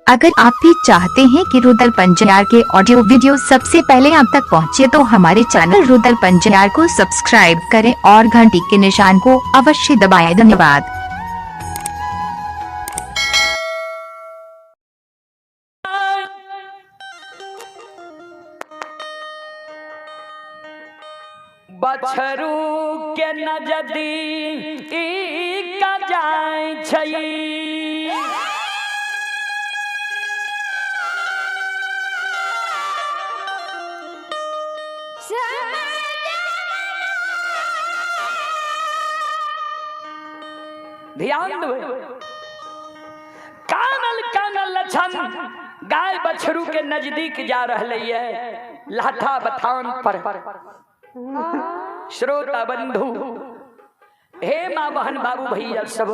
अगर आप भी चाहते हैं कि रुदल पंजार के ऑडियो वीडियो सबसे पहले आप तक पहुंचे तो हमारे चैनल रुदल पंजार को सब्सक्राइब करें और घंटी के निशान को अवश्य दबाएं। धन्यवाद। बछरू के नजदी का जाय छै। ध्यान देबै, कानल कानल लक्षण गाय बछरू के नजदीक जा रहले है लाठा बथान पर। श्रोता बंधु, हे माँ बहन बाबू भैया सब,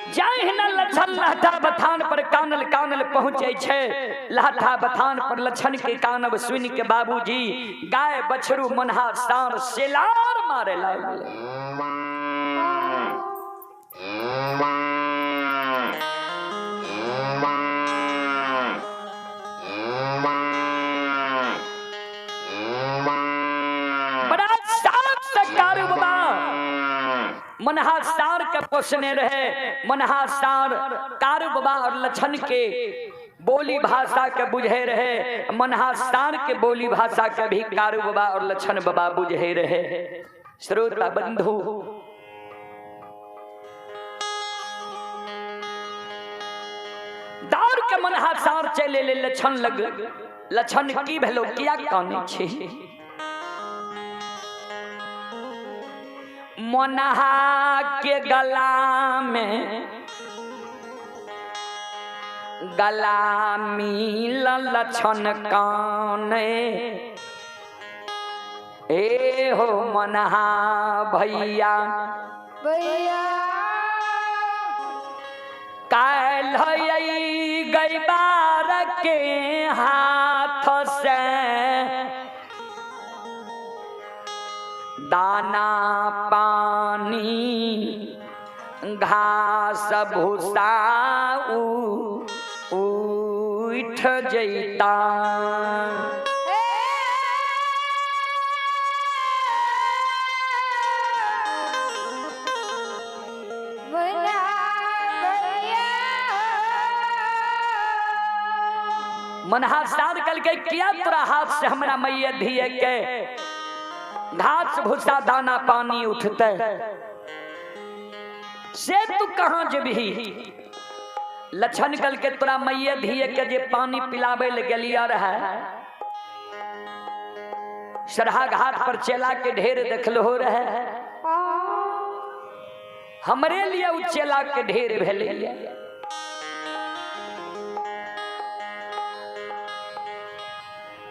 जहिना लक्षण लाठा बथान पर कानल कानल पहुँचे छै, लाठा बथान पर लक्षण के कानब सुन के बाबूजी गाय बछरू मनहा सार सेलार मारे लागल। बड़ा साफ से कारू बाबा मनहा सार के पोसने रहे। मनहा सार कारू बाबा और लक्षण के बोली भाषा के बुझे रहे। मनहा सार के बोली भाषा के भी कारू बाबा और लक्षण बाबा बुझे रहे। श्रोता बंधु, दौड़ के मनहा सार चले ले लक्षण लग। लक्षण की भेलो, किया काने छी? मनहा के गला में गला मिल लक्षण काने, ए हो मनहा भैया भैया काल्ह गैबार के हाथ से दाना पानी घास भूसा उठ जैता। मुन्ना भैया मनहा सार कल के किया तोरा हाथ से हमरा मैया धिये के घास भूसा दाना पानी उठते, से तू कहाँ जेबही? लक्षण कल के तोरा मैया धिये के जे पानी पिलावे ले गेलिया रहे, सरहा घाट पर चेला के ढेर देखलो हो रहे, हमरे लिए उ चेला के ढेर भेलै।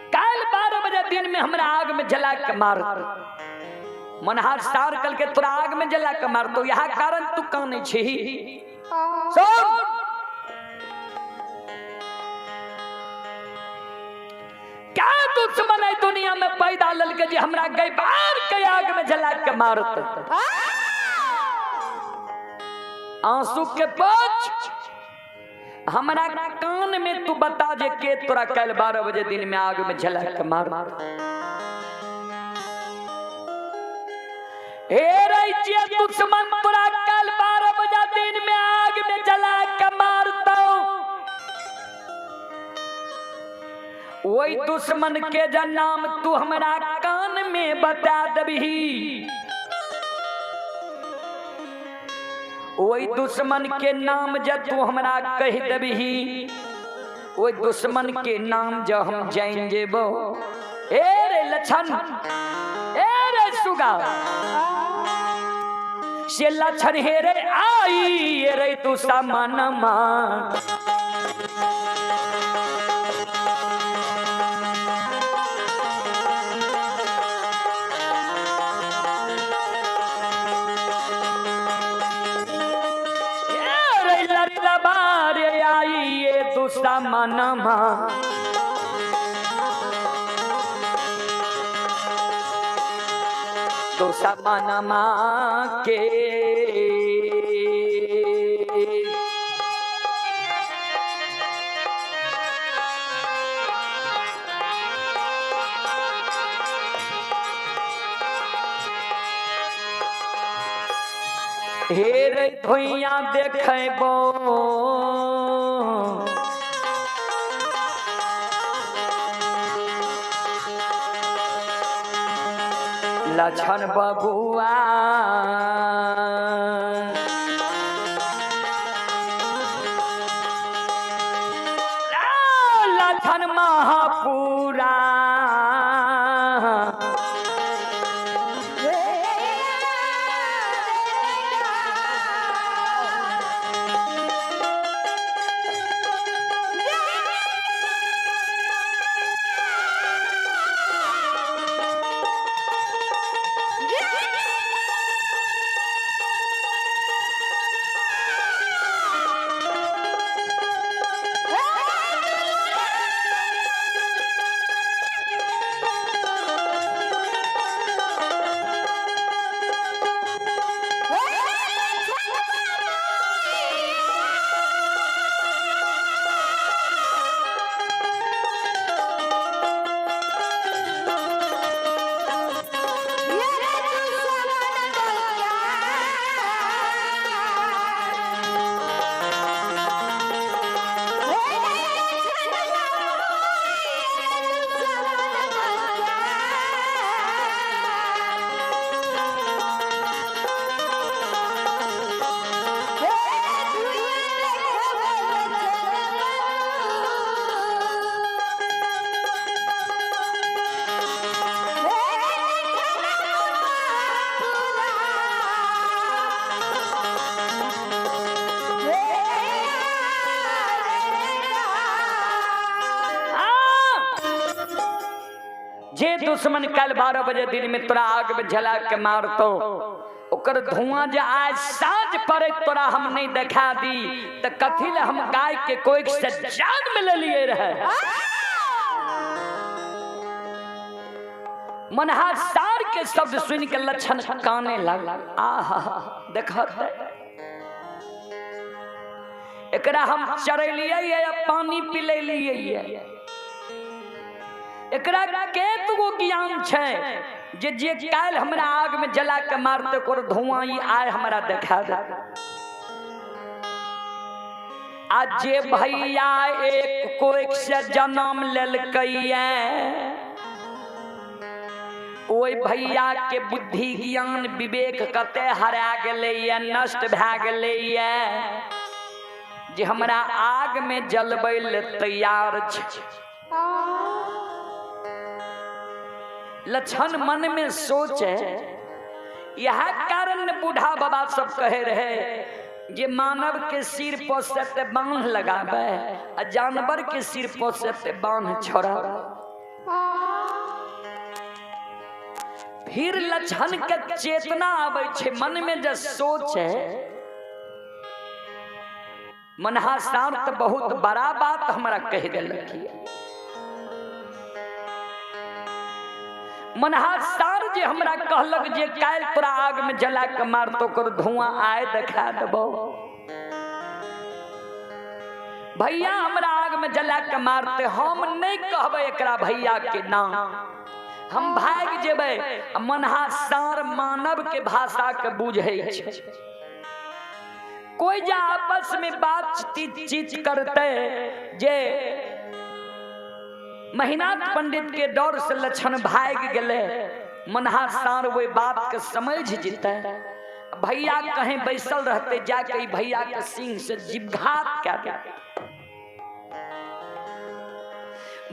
काल 12 बजे दिन में हमरा आग में जला के मार। मनहार सार कल के तोरा आग में जला के मार तो यह कारण तू काने छी। सुन, क्या दुश्मन है दुनिया में पैदा ललके जे हमरा गैबार के आग में जला के मारत? आंसू के पोछ हमरा कान में तू बता जे के तोरा कल 12 बजे दिन में आग में जला के मार। हे रैचिया दुश्मन तोरा कल 12 बजे दिन में आग में जला के मारतो, वही दुश्मन के जे नाम तू हमरा कान में बता दबही, वही दुश्मन के नाम जे तू हमरा कह दबही, वही दुश्मन के नाम जे हम जान जेबो। ए रे लक्षण, ए रे सुगा, से लक्षण हे रे आई ए रे तू सामनमा। समानमा। तो समानमा के हे रे धुइया देखबो लछन बबुआ। लछन महापुरा जे दुश्मन कल 12 बजे दिन में तोरा आग में जला के मारतो, ओकर धुआं जे आज साँझ पड़े तोरा हम नहीं देखा दी त कथी ले हम गाय के कोई से जान में ले लिए रहे। मनहा सार के शब्द सुन के लक्षण काने लग। आहा देख एकरा हम चरेलिए या पानी पिलेलिए, एकरा केतगो ज्ञान छै जे जे काल्हि हमरा आग में जला के मारते ओकर धुआं ई आय हमरा देखा दे। आ जे भैया एक कोइक से जन्म लेलकैया ओहि भैया के बुद्धि ज्ञान विवेक कते हरा गेलैया, नष्ट भए गेलैया जे हमरा आग में जलबै ले तैयार छै। लक्षण मन में सोचे, यह कारण बूढ़ा बाबा सब कहे रहे जे मानव के सिर पर से ते बांध लगावे आ जानवर के सिर पर से ते बांध छोड़ा। फिर लक्षण के चेतना आवे छे मन में जे सोचे, मनहा सार तो बहुत बड़ा बात हमरा कह देलक। मनहा सार जे हमरा कहलक जे काल्हि तोरा आग में जला के मारतो ओकर धुआं आय देखा देबो। भैया हमरा आग में जला के मारते हम नहीं कहबै एकरा भैया के नाम, हम भाग जेबै। मनहा सार मानव के भाषा के बुझै छै। कोई जा आपस में बातचीत करते जे महिनाथ पंडित के डर से लक्षण भाग गए, मनहा सार वही बात के समझ जीते। भैया कहीं बैसल रहते जाके भैया के सिंह से जीवघात कर देते।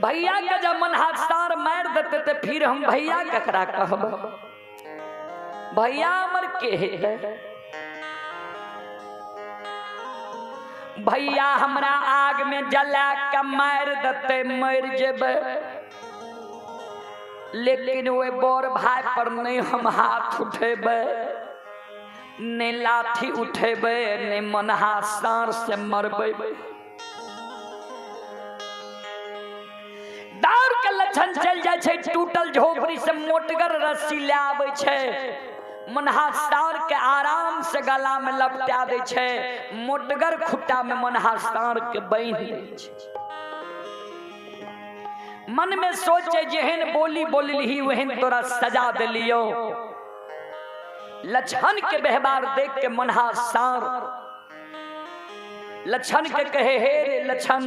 भैया के जब मनहा सार मार देते तो फिर हम भैया ककरा कहब, भैया अमर के हेतै? भैया हमरा आग में जला के मार देते मर जेबै, लेकिन ओहि बड़ भाई पर नहीं हम हाथ उठेबै, नहीं लाठी उठेबै, नहीं मनहा सार से मरबै। के लक्षण चल जाय छै, टूटल झोपड़ी से मोटगर रस्सी ले आबै छै, मनहा सार के आराम से गला में लपटा दै छै, मोटगर खुट्टा में मनहा सार के बान्हि दै छै। मन में सोचे जेहन बोली बोलली ओहन तोरा सजा देलियो। लक्षण के व्यवहार देख के मनहा सार लक्षण के कहे, हे रे लक्षण,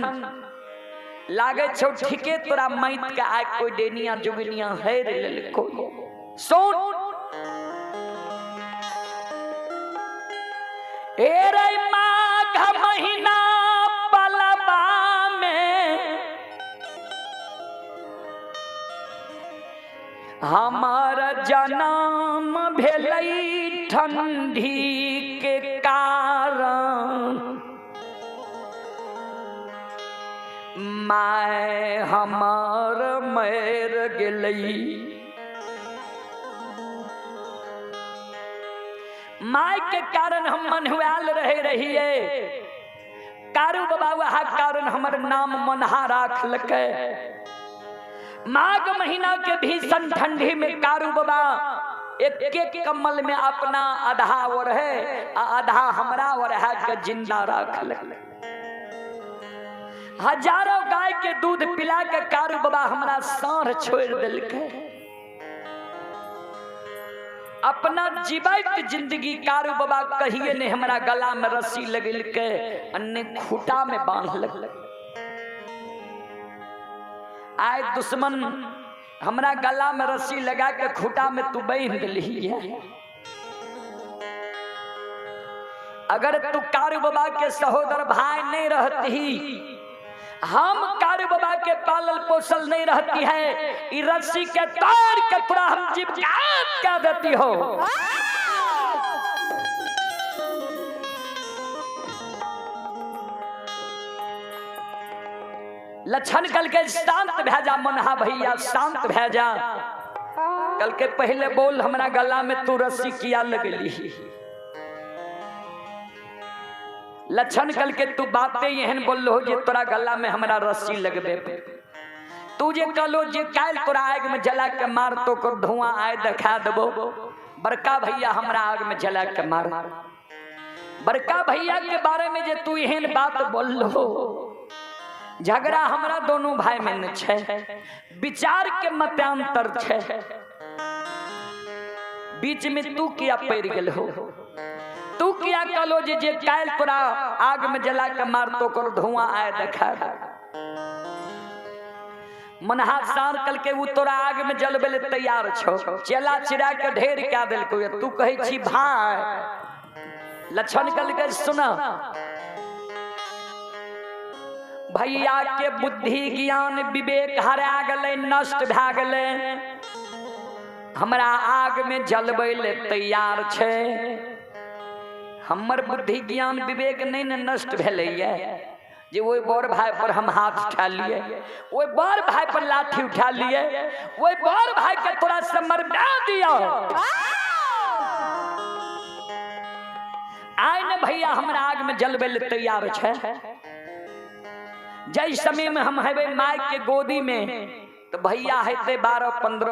लागे छौ ठीके तोरा मैत के आइ कोई डेनिया जुगनिया है रे लेलको। सुन ए रे माघ महीना पलवा में हमार जन्म भेलै ठंडी के कारण, my हमार मर गेलै। My के कारण हम मनहुआल रहे रहिए, कारू बाबा वह कारण हमर नाम मनहा राखलकै। माघ महीना के भीषण ठंडी में कारू बाबा एक एक कम्बल में अपना आधा और है आधा हमरा और है के जिंदा राखल। हजारों गाय के दूध पिला के कारू बाबा हमरा साँढ़ छोड़ दिलकै। अपना जीवैत जिंदगी कारू बाबा कहिए ने हमरा गला में रस्सी लगेलकै अन्य खूटा में बांधलक। आए दुश्मन हमरा गला में रस्सी लगा के खूटा में तू बांध दिलही है। अगर तू कारू बाबा के सहोदर भाई नहीं रहती, हम कारू बाबा के पालल पोसल नहीं रहती है, ई रस्सी के तोड़ के पूरा हम जीव क्या देती हो। लक्षण कल के शांत भै जा मनहा भैया, शांत भै जा। कल के पहले बोल हमरा गला में तू रस्सी किया लगली। लक्षण कल के तू बातें एहन बोललो जे तोरा गला में हमरा रस्सी लगबे। तू जे कहलो जे काल्हि तोरा आग में जला के मार तो कर धुआं आए देखा देबो, बड़का भैया हमरा आग में जला के मार। बड़का भैया के बारे में जे तू एहन बात बोललो, झगड़ा हमरा दोनों भाई में न छै, विचार के मतांतर छै, बीच में तू किया पड़ गेल हो। तू किया कहलो जे जे काल्हि तोरा आग में जला के मार तो कर धुआं आए देखा। मनहा सार कल के उ तोरा आग में जलबे ले तैयार छो, चेला चिरा के ढेर क्या देलको, तू कहै छी भाई। लक्षण कल के सुन भैया के बुद्धि ज्ञान विवेक हरा गेलै, नष्ट भए गेलै, हमरा आग में जलबै ले तैयार छै। हमर बुद्धि ज्ञान विवेक नहीं ने नष्ट भेलैया जे ओहि बड़ भाई पर हम हाथ उठा लिए, ओहि बड़ भाई पर लाठी उठा लिए, ओहि बड़ भाई के तोरा से मरबा दिया। आइ ने भैया हमरा आग में जलबै ले तैयार छै। जै समय में हम हेबै my के गोदी में तो भैया हेतै 12-15